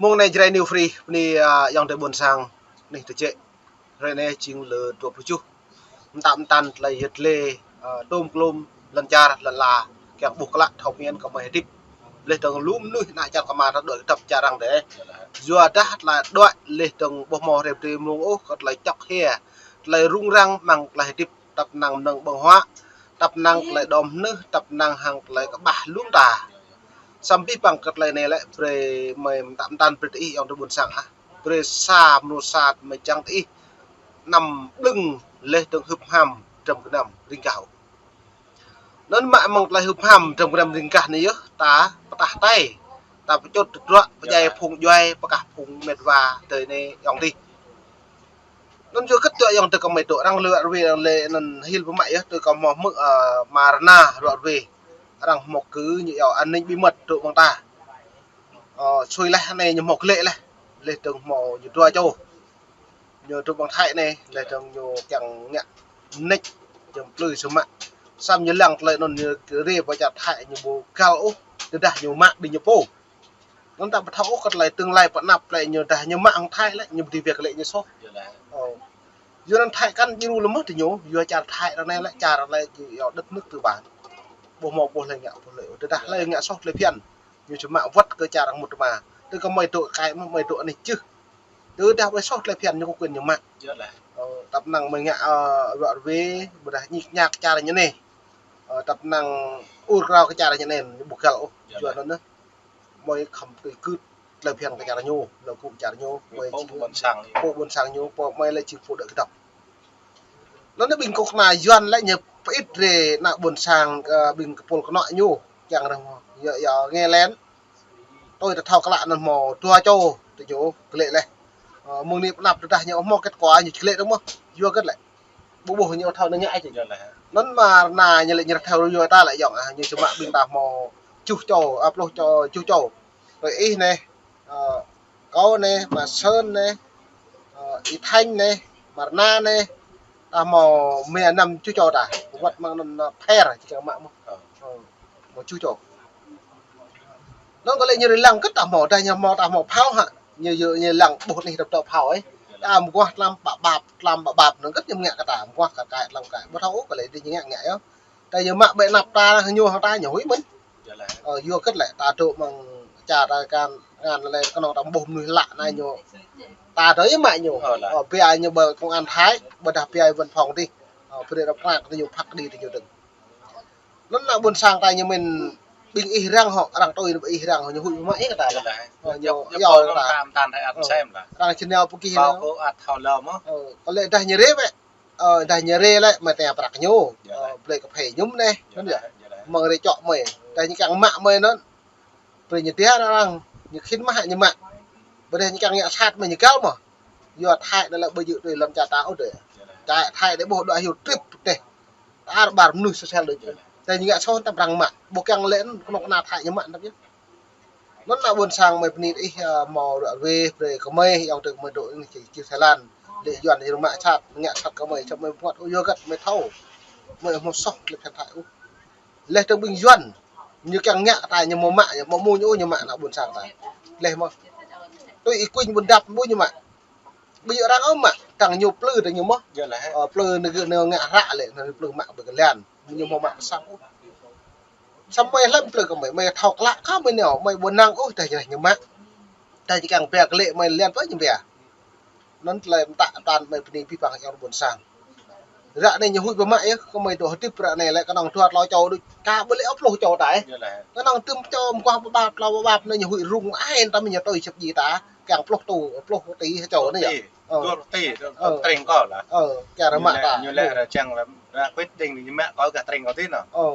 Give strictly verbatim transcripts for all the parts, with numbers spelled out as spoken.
Mông anai Jrai New Free, bơni, a, ayŏng adơi ƀôn sang, anih tơjĕ. Hrơi anai jing lơ dua pluh tơjuh. Mơtă mơtăn tơlơi yơh tơlơi, a, tôm klôm, lŏn čar, lŏn ala, kiăng ƀuh klă thâo pơmĭn kơ mơi hơdip. Leh dơ̆ng lu mơnuih ană čar kơ mă ta đuaĭ kơdŏp čar arăng dêh. Yua dah tơlơi đuaĭ leh dơ̆ng ƀu hmâo hrĕp tơlơi mơ̆ng ôh, kơ tơlơi čŏk hia, tơlơi rŭng răng mơ̆ng tơlơi hơdip. Tăp năng mơnơ̆ng ƀơ̆ng huă, tăp năng tơlơi đom hơnưh, tăp năng hăng tơlơi kơƀah lŏn ta. Samơ̆ abih bang kơ tơlơi anai lĕ brơi mơi mơtă mơtăn brơi tơ ih ayŏng adơi ƀôn sang ah. Brơi sa mơnuih sat mơi čang tơ ih anăm ƀlưng leh dơ̆ng hưp ham dram gơnam ring gah. Anŭn mă mơ̆ng tơlơi hưp ham dram gơnam ring gah anai yơh, ta pơtah tai, ta pơčut tơdruă, pơdjai phung djuai, pơkah phung met wa, tơ anai ayŏng adơi. Anŭn yua kơ tơlơi ayŏng adơi kơ mơi dŏ arăng lơ rơwe arăng lĕ anŭn hil pơmă yơh tơ kơ hmâo hmư̆, ơ, mơrơna rơwe. Arăng hmâo kơ ñu iâu an ninh bí mật dŏ ƀơ̆ng ta. Ơ, sui leh anai ñu hmâo glĕ leh. Leh dơ̆ng hmâo ñu dua čô. Ñu dŏ ƀơ̆ng Thái anai, leh dơ̆ng ñu kiăng ngă mơneč, jăm plư sơmă. Samơ̆ ñu lăng tơlơi anŭn ñu rê pơ čar Thái ñu ƀu găl ôh, tơdah ñu mă ƀing ñu pô. Anŭn ta ƀu thâo ôh kơ tơlơi tương lai pơ anăp lĕ ñu dah ñu mă hăng Thái lĕ, ñu ƀu dưi wek lĕ ñu soh. Ơ. Yua anŭn Thái kăn djru lơmơ̆ tơ ñu, yua čar Thái arăng anai lĕ, čar arăng lĕ, yua đất nước tư bản. Ƀu hmâo ƀuh lĕ ngă, ƀuh lĕ. Tơdah lĕ ngă soh tơlơi phiăn, ñu sơmă wơ̆t kơ čar arăng mŭt tơma. Tơ kơ mơi dŏ kai mơ̆, mơi dŏ anih čưh. Tơdah ƀu soh tơlơi phiăn ñu kơ quyền ñu mă. Ơ, tăp năng mơi ngă, ơ, rơwe, ƀôdah ñik ñak čar ñu anai. Ơ, tăp năng ur krao kơ čar ñu anai, ñu ƀu găl ôh. Yua anŭn neh. Mơi khŏm tui kưt tơlơi phiăn kơ čar ñu, lơ kŭ čar ñu, mơi pô ƀôn sang ñu, pô mơi lĕ jing pô đuaĭ kơdŏp. Anŭn neh ƀing kơnuk kơna Yuan lĕ ñu pơit rai ană ƀôn sang, ơ, ƀing kơpul kơnuk ñu, kiăng rơh mơ̆, yua, yua ngă lĕ. Tui ta thâo klă anŭn hmâo dua čô tơ ñu glĕ leh. Ơ, mơ̆ng anai pơ anăp tơdah ñu hmâo kết quả ñu glĕ dơ̆ng mơ̆, yua kơ lĕ. Ƀu ƀuh ñu thâo nao ngă či. Anŭn mơrơna ñu lĕ ñu thâo yua ta lĕ ayŏng ah, ñu sơmă ƀing ta hmâo tơjuh čô, a, pluh čô, tơjuh čô. Tui ih neh, ơ, kâo neh, Ma Sơn neh, ơ, Y Thanh neh, mơrơna neh, ta hmâo mơ̆ năm tơjuh čô ta. Wơ̆t mơ̆ng anŭn, ơ, pher či kiăng mă mơ̆. Ơ, hmâo tơjuh čô. Anŭn kơ lĕ ñu ri lăng kơ ta hmâo, dah ñu hmâo ta hmâo phao hă. Ñu, ñu, ñu lăng ƀuh anih dŏp dŏp phao ih. Ta mơguah tlam ƀap ƀap, tlam ƀap ƀap, anŭn kơ ñu ngă kơ ta, mơguah kơ kai, tlam kai. Ƀu thâo ôh kơ lĕ dah ñu ngă ngă yơh. Ta ñu mă ƀĕ anăp ta, ñu hăng ta ñu huĭ mơ̆n. Ơ, yua kơ lĕ ta dŏ mơ̆ng čar ta kăn, kăn lĕ kơnơ̆ng ta ƀuh mơnuih lă anai ñu. Ta dŏ yơh mă ñu. Ơ, bia ñu ƀơi công an Thái, ƀôdah bia văn phòng dih. Ơ, brơi rơp krak tơ ñu phak đĭ tơ ñu dơ̆ng. Anŭn ană ƀôn sang ta ñu mĭn ƀing ih arăng hŏ, arăng tui ƀing ih arăng hŏ, ñu huĭ mă ih kơ ta. Ơ, ñu, ñu, arăng či nao pơ kih. Ơ, kơ lĕ dah ñu rê bĕ. Ơ, dah ñu rê lĕ, mơi tơña prăk ñu. Ơ, blơi kơ phê ñu mơ̆n neh. Mơ̆ng rê čŏk mơi. Dah ñu kiăng mă mơi anŭn. Brơi ñu dia arăng, ñu khĭn mă ñu mă. Ƀôdah ñu kiăng ngă sat mơi ñu găl mơ̆. Yua Thái anŭn lĕ ƀu djơ̆ tui lŏn čar ta ôh dêh. Čar Thái dêh ƀuh dŏ hyu trip dêh. Tar ƀar mơnuih sơsel đôč. Tơ ñu ngă soh tăm arăng mă. Ƀu kiăng lĕ kơnuk kơna Thái ñu mă tăm yơh. Anŭn ană ƀôn sang mơi bơni ih, ơ, hmâo rơwe brơi kơ mơi, ayŏng adơi kơ mơi dŏ anih či, či Thái Lan. Lĕ Yuan ñu mă sat, ngă sat kơ mơi, samơ̆ mơi ƀuh ôh yua kơ mơi thâo. Mơi hmâo soh tơlơi phiăn Thái ôh. Leh dơ̆ng ƀing Yuan, ñu kiăng ngă kơ ta ñu hmâo mă, ñu hmâo mơ̆ ñu, ñu mă ană ƀôn sang ta. Leh mơ̆. Tui Y Quynh ƀôn Dap ƀu ñu mă. Ƀu djơ̆ arăng ôh mă, tơdang ñu plư tơ ñu mơ̆. Ơ, plư anai gơ̆ anai ngă hră lĕ, anai plư mă ƀơi kơ lian. Ñu hmâo mă pơsăm ôh. Samơ̆ mơi lăm plư kơ mơi, mơi thâo klă kơ mơi nao, mơi ƀu năng ôh, dah ñu mă. Dah ñu kiăng bia kơ lĕ mơi lian pơ ñu bia. Anŭn tơlơi mơtă tăn mơi bơni abih bang ayŏng ƀôn sang. Ră anai ñu huĭ pơmă yơh, kơ mơi dŏ hơdip ră anai lĕ kơnơ̆ng dua tlâo čô đôč. Ka ƀu lĕ pluh čô ta ih. Kơnơ̆ng tơm čô mơguah ƀap ƀap, tlâo ƀap ƀap anai ñu huĭ rŭng ai, tăm ñu tui săp ji ta. Kiăng pluh tu, pluh ti čô anai yơh. Ơ. Dua pluh ti, tơm tring kơ lah. Ơ, kiăng rơmă ta. Ñu lĕ ră čang lah, ră quyết định ñu mă kơ gah tring kơ ti anŭn. Ơ.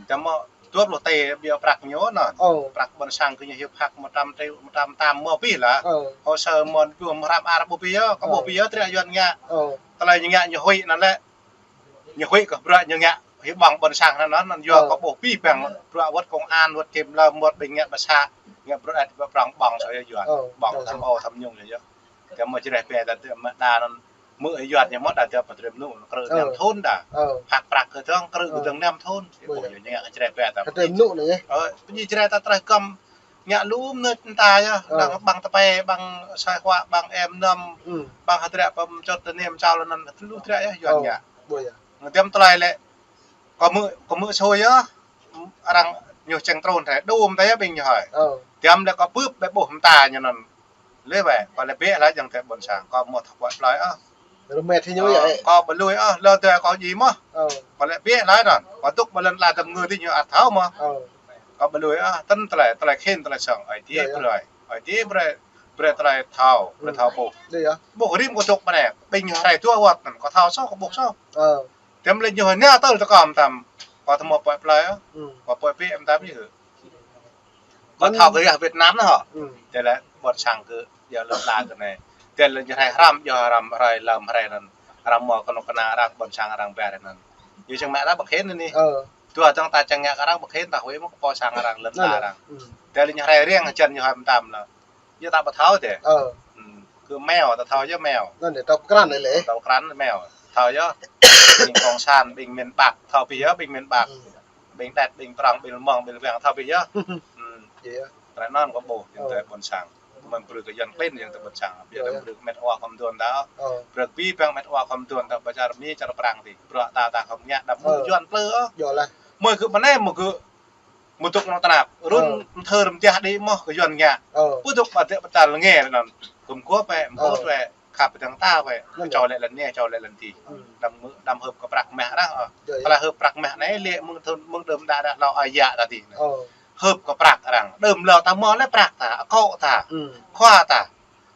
Tơm mơ̆ dua pluh ti ƀiă prăk ñu anŭn. Ơ. Prăk ƀôn sang kơ ñu hiăp hăk một trăm triệu, một trăm tám mơ̆ pih lah. Ơ. Hồ sơ mơ̆ dua mơ̆ hrăm ar ƀu pih yơh, kơ ƀu pih yơh, triă Yuan ngă. Ơ. Tơlơi ñu ngă ñu huĭ anŭn lĕ. Ñu huĭ kơ bruă ñu ngă, huĭ ƀơ̆ng ƀôn sang anŭn, anŭn yua kơ ƀu pih ƀơ̆ng bruă wơ̆t công an, wơ̆t kiểm lâm, wơ̆t ƀing ngă ƀă sa, ngă bruă ăt ƀơ̆ng ƀơ̆ng sơ yơh Yuan. Ơ. Ƀơ̆ng tham ô tham nhũng yơh. Tơm mơ̆ čreh pia ta tơm mơ̆ đa anŭn. Mơ̆ Yuan ñu mơ̆ đa tơm pơtrem nŭ, krư̆ năm thun đa. Ơ. Phak prăk kơ tơ̆ng krư̆ kơ tơ̆ng năm thun. Ơ. Ƀu ñu ngă kơ čreh pia ta. Pơtrem nŭ anai yơh. Ơ, pơñi čreh ta treh kăm. Ngă lu mơnuih ta yơh, Ơ. Đang ƀăng tơpai, ƀăng sai hua, ƀăng em năm, Ơ. Ƀăng hơdră pơm čot tơnem čao lơnăn, lu hơdră yơh, Yuan Ơ, ngă. Ƀuh yơh. Ngă tiăm tơlơi lĕ. Kâo mơ̆, kâo mơ̆ sôi yơh. Arăng ñu čeng trôn hrơi, đôm ta yơh ƀing ñu hơi. Ơ. Tiăm lĕ kâo bưp ƀĕ ƀuh mơta ñu năn. Lĕ wĕ, kâo lĕ bĕ lah jăng tơ ƀôn sang, kâo mơ̆ thâo pơ̆t plơi ôh. Rơmet hĭ ñu Ơ, yơh. Kâo ƀu lui ôh, lơ tơ kâo djai mơ̆. Ơ. Kâo lĕ bĕ lah năn, kâo dŭk ƀơi lŏn ala tơm ngư tih ñu ăt thâo mơ̆. Ơ. Kâo ƀu lui ôh, tơl tơlơi, tơlơi khĭn, tơlơi sŏng, Ơi Adai Yơh, yơh. Brơi, Ơi Adai brơi, brơi tơlơi thâo, brơi Ơ. Thâo ƀuh. Yơh, yơh. Ƀuh rĭm kâo dŭk ƀơi anai, ƀing ñu hrơi dua wơ̆t năn, kâo thâo soh, kâo ƀuh soh. Ơ. Tiăm lĕ ñu hơi nao tơl tơ kâo mơtam, kâo thâo mơ̆ pơ̆t plơi ôh. Ơ. Kâo pơ̆t bĕ mơtam yơh. Kâo thâo kơ yơh Việt Nam nă hŏ. Ơ. Tơlơi ƀôn sang kơ yơh lŏn ala kơ anai. Tơlơi ñu hrơi hrăm, yơh hrăm hrơi lăm hrơi năn. Hrăm mơ̆ kơnuk kơna arăng ƀôn sang arăng ƀĕ hrơi năn. Ñu čang mă arăng ƀu khĭn anai. Ơ. Dua dong ta čang ngă kơ arăng ƀu khĭn ta huĭ mơ̆ kơ pô sang arăng lŏn ala arăng. Ơ. Tơlơi ñu hrơi riăng hơjăn ñu hơi mơtam lah. Yơh ta ƀu thâo dêh. Ơ. Ơ. Kơ meo, ta thâo yơh meo. Năn dêh, ta pơkrăn lĕ. Ta pơkrăn meo. Thâo yơh. Ƀing kông san, ƀing miền Bắc, thâo pih yơh, ƀing miền Bắc. Ơ. Ƀing Tet, ƀing Prăng, ƀing Mông, ƀing Luang, thâo pih yơh. Ơ. Ơ. Yơh. Tơlơi năn kâo ƀuh, jăng tơ ƀôn sang. Mơ̆n brơi kơ Yuan klin, jăng tơ ƀôn sang. Yơh, yơh. Brơi kơ met wa khŏm duôn ta. Ơ. Brơi kơ ƀing met wa khŏm duôn ta, ƀơi čar Mi, čar Prăng dih. Bruă ta, ta khŏm ngă, đăm mơ̆ Yuan plư ôh. Yơh lah. Mơ̆ kơ ƀơi anai, mơ̆ kơ mơdŭk nŏ tơnap. Run mơthơ rơmtiah đĭ mơ̆ kơ Yuan ngă. Ơ. Pơdŭk ƀă dĕ ƀă tal ngă năn. Kơm kuă pĕ, mpôt pĕ, khăp dơ̆ng ta pĕ. Năn dêh. Čô lĕ lăn anai, čô lĕ lăn dih. Ơ. Đăm mơ̆, đăm hưp kơ prăk mah arăng ôh. Yơh, yơh. Pơla hưp prăk mah anai, lĕ mơ̆ng thun, mơ̆ng đưm đă đă lâo ai yă ta dih. Ơ. Hưp kơ prăk arăng. Đưm lâo ta mơ̆ lĕ prăk ta, akŏ ta. Ơ. Khua ta.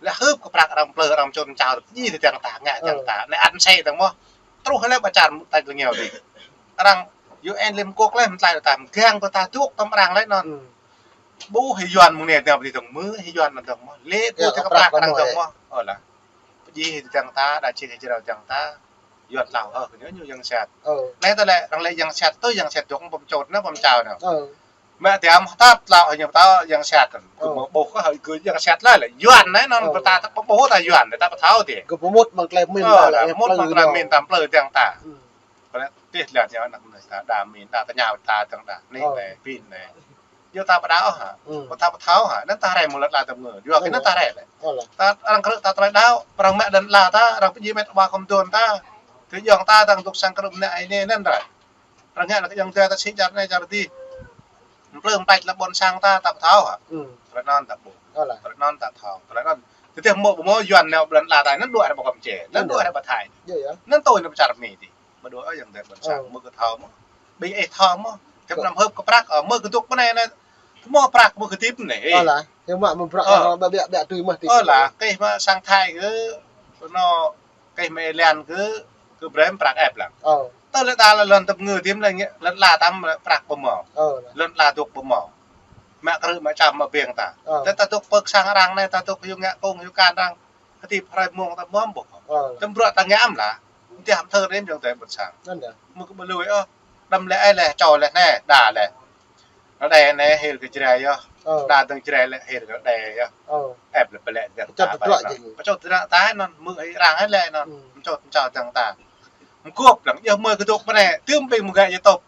Lĕ hưp kơ prăk arăng plư arăng čôn čao, djai tơdang ta, ngă tơdang ta. Ơ. Anai ăn sĕ tơdang mơ̆. Truh lĕ ƀă čar mơ̆ ta kơ ñu dih. Arăng U N lĕ mơkŏk lĕ mơtlai ta mơgang kơ ta dŭk tơm arăng lĕ năn. Ơ. Ƀu hĭ Yuan mơ̆ng anai dơ̆ng ƀơi dih dơ̆ng mơ̆, hĭ Yuan năn dơ̆ng mơ̆. Lĕ ƀu hĭ kơ prăk arăng dơ̆ng mơ̆. Ơ lah. Pơdjai tơdang ta, đa čih hĭ jrao tơdang ta. Yuan tlao hơ kơ ñu, ñu yang sat. Ơ. Anai ta lĕ, arăng lĕ yang sat tui yang sat dŏ pơm čot nă, pơm čao nă. Ơ. Mă tiăm hơtăp tlao hĭ ñu pơtao yang sat. Ơ. Kơ mơ̆ ƀuh kơ hĭ kơ yang sat lah lĕ. Yuan nai năn. Ơ. Pơta ta ƀuh ta Yuan, ta pơthâo dêh. Kơ pơmŭt mơ̆ng tơlơi min Ơ, ta lah, lĕ mŭt mơ̆ng tơlơi min ta plư tơdang ta. Ơ. Pơlĕ tih lĕ ñu anăp mơnuih ta đa min ta, ta ñao ta tơdang ta. Anai Ơ. Lĕ pin anai. Yua ta pơđao hă? Ơ. Kơ ta pơthâo hă? Năn ta rai mơ̆ lŏn ala tơm ngư. Yua kơ năn ta rai lĕ. Ơ lah. Ta arăng krư̆ ta tơlơi đao, arăng mă lŏn ala ta, arăng pơdjai met wa khŏm duôn ta. Tơ yŏng ta dơ̆ng dŭk sang krư̆ mơnă ai anai năn rai. Arăng ngă lĕ kơ yŏng ta ta sĭ čar anai čar dih. Mplư mplĕč lĕ ƀôn sang ta, ta pơthâo hă? Ơ. Tơlơi năn ta ƀuh. Ơ lah. Tơlơi năn ta thâo. Tơlơi năn. Tơdah mơ̆ ƀu mơ̆ Yuan nao lŏn ala ta, năn đuaĭ rai ƀơi Kampuchia. Năn đuaĭ rai ƀơi Thái. Yơh, yơh. Năn tui nao pơ čar Mi dih. Mơ̆ đuaĭ ơi yang tơ ƀôn sang, mơ̆ kơ thâo mơ̆. Ƀing ih thâo mơ̆. Tơdah năm hưp kơ prăk, ơ, mơ̆ kơ dŭk pơ anai nă. Mơ̆ prăk mơ̆ kơ tip nă. Ơ lah, hĭ mă mơ̆ prăk ƀiă ƀiă tui mơ̆ tip. Ơ lah, kơ mă sang Thái kơ, nă, kơ mă Êlan kơ, kơ brơi mơ̆ prăk ĕp lăng. Ơ. Tơlơi ta lĕ lŏn tơm ngư tiăm lĕ, lŏn ala ta mơ̆ prăk ƀu mơ̆. Ơ lah. Lŏn ala dŭk ƀu mơ̆. Mă krư̆ mă čăm mă ƀing ta. Ơ. Tơdah ta dŭk pơ sang arăng nai, ta dŭk hyu ngă kông hyu kan arăng. Hơdip hrơi mông ta mơ̆ ƀuh. Ơ. Tơm bruă ta ngă mơ̆ lah. Tơdah hăm thơ rĭm yŏng tơ ƀôn sang. Năn dêh. Mơ̆ kơ ƀu lui ôh. Đăm lĕ ai lĕ, čô lĕ nai, đa lĕ. Nă đe nai hil kơ Jrai yơh. Ơ. Đa dơ̆ng Jrai lĕ hil kơ đe yơh. Ơ. Ĕp lĕ pơlĕ dơ̆ng ta pơčot tơdruă dih. Pơčot tơdruă ta năn mơ̆ ih arăng ai lĕ năn. Ơ. Pơčot pơčot dơ̆ng ta. Mơkŏp lăng, yơh mơ̆ kơ dŭk pơ anai, tơm ƀing mơ̆ gah yơh tŏp.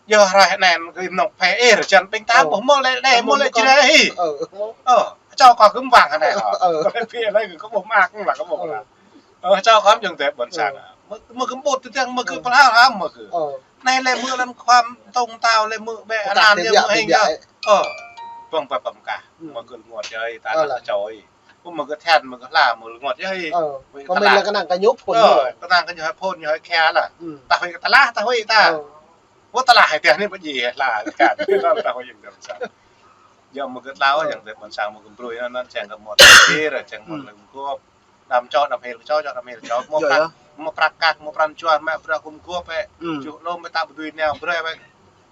Yơh rai anai kơ nŏk phê ih rơjăn ƀing ta ƀuh mơ̆ lĕ đe mơ̆ lĕ Jrai hĭ. Ơ. Ơ, čô kâo kơ mơ̆ wang anai hă. Ơ. Kâo lĕ phi anai kơ kâo ƀuh mơak lăng kâo ƀuh lăng. Ơ, čô kâo mơ̆ yŏng tơ ƀôn sang. Mơ̆, mơ̆ kơ ƀut tơdang, mơ̆ kơ pơlao hă, mơ̆ kơ. Ơ. Anai lĕ mơ̆ lăm khua tông tao lĕ mơ̆ ƀĕ anăn yơh mơ̆ hing yơh. Ơ. Ƀơ̆ng ƀơ̆ng kah. Mơ̆ kơ rơngot yơh, ta ta čoi. Kơ mơ̆ kơ thiăn, mơ̆ kơ hla, mơ̆ rơngot yơh. Ơ. Kơ mĭn lĕ kơnang kơ ñu phŭn. Ơ, kơnang kơ ñu hơi phŭn, ñu hơi khia lah. Ta huĭ kơ tơlah, ta huĭ ta. Ơ. Wơ̆t tơlah hai teh anai pơdjai hla kơ ta. Năn ta huĭ yơh tơ ƀôn sang. Yơh mơ̆ kơ tlao, yơh tơ ƀôn sang mơ̆ kơ brơi năn, năn čang kơ mơ̆ tơpir, čang mơ̆ lơ̆m gŏp. Đăm čô, đăm hil čô, čô đăm hil čô. Mơ̆ prăk, mơ̆ prăk kăk, mơ̆ pran jua, mă bruă gŏm gŏp ĕ. Čuh lŏm mơ̆ ta ƀu dưi nao, brơi ĕ.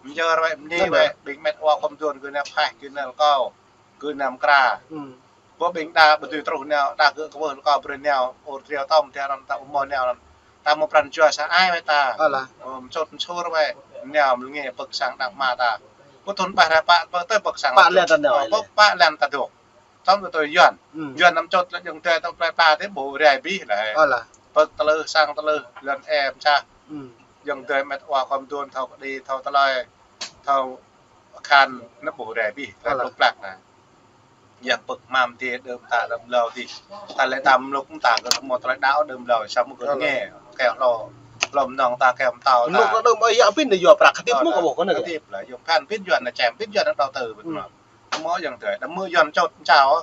Mơyơr ĕ, mơni ĕ, ƀing met wa khŏm duôn kơ nao phaih, kơ nao rơkâo, kơ nao mơkra. Ƀu ƀing đa ƀu dưi truh nao, đa kơ kơ wơh rơkâo brơi nao, ôr triu tơm, tơdah năn ta ƀu mơ̆ nao năn. Ta mơ̆ pran jua sa ai ĕ ta. Ơ lah. Ơ, mơčot mơčur ĕ, nao mơ̆ lĕ pơ̆k sang đah mơta. Pơthun ƀah rai pă, pơ̆k tơ pơ̆k sang. Pă lĕ ta nao. Pă lĕ ta dŏ. Tơm tơ Yuan. Yuan năm čot lĕ yŏng tơ tơm plơi pla tơ ƀu rai bih lĕ. Ơ lah. Pơ̆k tơlơi sang tơlơi lŏn em čah. Yŏng tơ met wa khŏm duôn thâo kơđi, thâo tơlơi, thâo akhan nă ƀu rai bih. Ơ lah. Plơi plak nă. Yua pơ̆k mă mơ̆ng đưm ta đưm hlâo adih. Ta lĕ ta mlŭk ta kơ hmâo tơlơi đaŏ đưm hlâo, samơ̆ kơ ngă. Kơ hlâo, hlâo mơnơ̆ng ta kơ mơtao ta. Mlŭk ta đưm ơi yă pin đơ yua prăk kơtip mơ̆ng kơ ƀuh kơ anai. Kơtip lah, yua pơphan pin Yuan anai čem, pin Yuan anai đaŏ tơ. Mơ̆ng yua tơ, đưm mơ̆ng Yuan čŏt čao.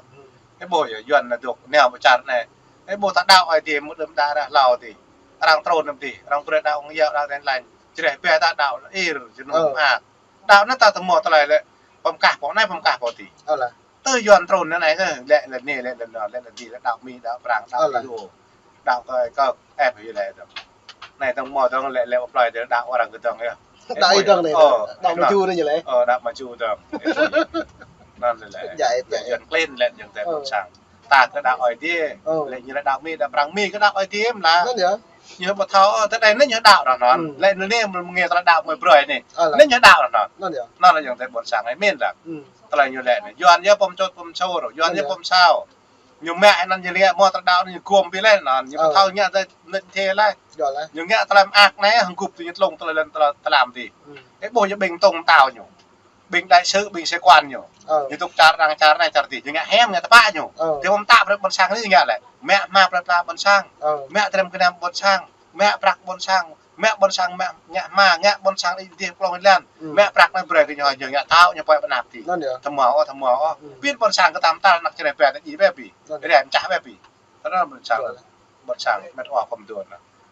Ơ ƀuh yua, Yuan anai dŏ neo pơ čar anai. Ơ ƀuh ta đaŏ Ơi Adai mơ̆ng đưm đă ră hlâo adih. Arăng trŭn đưm adih, arăng brơi đaŏ ong yă đaŏ ten lain. Čơreh bĕ ta đaŏ ir, jơnum ak. Đaŏ anai ta tơhmâo tơlơi lĕ pơmkah pô anai pơmkah pô adih. Tơ Yuan trŭn anai kơ, lĕ lĕ anai, lĕ lĕ anŭn, lĕ lĕ adih, lĕ đaŏ Mi, đaŏ Prang, đaŏ Yu, đaŏ kơ, kơ ĕp yơh lĕ. Anai tơhmâo tơ̆ng lĕ, lĕ apơi tơ đaŏ arăng kơ tơ̆ng yơh. Đaŏ ih tơ̆ng anai, đaŏ mơču anai lĕ. Ơ, đaŏ mơču tơ̆ng. Anŭn lĕ lĕ. Yuan klin lĕ, Yuan tơ ƀôn sang. Ta kơ đaŏ Ơi Adai. Lĕ ñu lĕ đaŏ Mi, đaŏ Prang, Mi kơ đaŏ Ơi Adai mơ̆n lah. Ñu ƀu thâo, ơ, tơ anai anai ñu đaŏ ră anŭn. Lĕ anai anai mơ̆ng tơlơi đaŏ mơ̆ng brơi anai. Anai ñu đaŏ ră anŭn. Anŭn lĕ Yuan tơ ƀôn sang anai min lah. Tơlơi ñu lĕ anai. Yuan yơh pơm čŏt pơm čô, Yuan yơh pơm sao. Ñu mă anŭn ñu lĕ hmâo tơlơi đaŏ anai ñu gum ƀi lĕ anŭn. Ñu ƀu thâo ngă tơ anŭn thê lĕ. Ñu ngă tơlơi mơak anai hơngŭp tơ ñu tlung tơlơi lĕ tơlơi tlam adih. Ơ ƀuh ñu ƀing tông tao ñu. Ƀing đại sứ, ƀing sĩ quan ñu. Ñu tŭk čar arăng čar anai čar adih. Ñu ngă hiam ngă tơpă ñu. Tơ hmâo mơta brơi ƀôn sang anai ngă lĕ. Mă hma brơi pla ƀôn sang. Mă trem kơnăm ƀôn sang. Mă prăk ƀôn sang. Mă ƀôn sang mă ngă hma, ngă ƀôn sang đĭ adih plông ih lan. Mă prăk anai brơi kơ ñu, ñu ngă tao ñu pơai ƀơnap adih. Tơhmâo ôh, tơhmâo ôh. Pin ƀôn sang kơ tam tal anăk čơreh bĕ ta djai bĕ ƀi. Rem čah bĕ ƀi. Tơdah ƀôn sang, ƀôn sang mĕt wa pơm tuan.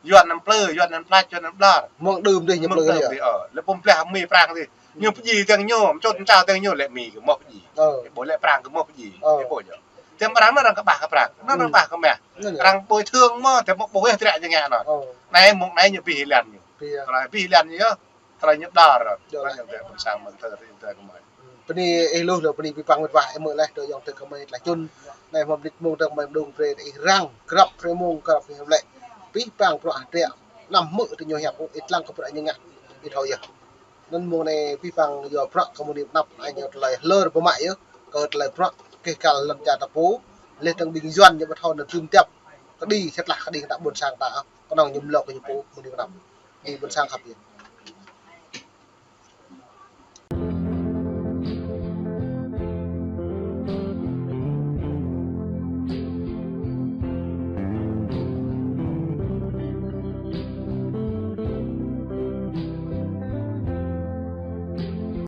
Yuan anŭn plư, Yuan anŭn plač, Yuan anŭn ƀlŏr. Mơ̆ng đưm adih ñu plư yơh. Ơ, lĕ pơm blah Mi Prang adih. Ñu pơdjai tơ̆ng ñu, mơčŏt mơčao tơ̆ng ñu lĕ Mi kơ mơ̆ pơdjai. Ơ. Ƀuh lĕ Prang kơ mơ̆ pơdjai. Ơ. Ih ƀuh yơh. Tơm arăng anŭn arăng kơƀah kơ prăk, anŭn arăng kơƀah kơ mah. Arăng bồi thường mơ̆, tơm mơ̆ ƀuh yơh trĕ jơngă anŭn. Anai mơ̆ng anai ñu bih lan ñu. Tơlơi bih lan ñu yơh. Tơlơi ñu ƀlŏr. Anŭn yơh tơ ƀôn sang mơ̆ng tơ, tơ kơ mơi. Bơni ih lu, lu bơni pơpă mơ̆t wa, ih mơ̆ lĕ, tơ yŏng tơ kơ mơi tơlơi čun. Anai hmâo mơnit mông tơ kơ mơi mơđung brơi ih răng, grăp brơi mông, grăp ih lĕ. Pơpă bruă hơdră, anăm hmư̆ tơ ñu hiăp, ih lăng kơ bruă ñu ngă, ih thâo yơh. Anŭn mông anai pơpă yua bruă kơ mơnit anăp, anai ñu tơlơi hlơr pơmă yơh, kơ tơlơi bruă, kơ kal lŏn čar ta pô, lĕ tơ̆ng ƀing Yuan ñu ƀu thâo anŭn tơm tiăp, kơđi, sĕt lah kơđi ta ƀôn sang ta, kơnơ̆ng ñu mlŏk kơ ñu pô, mơnit anăp. Ƀing ƀôn sang khăp yơh.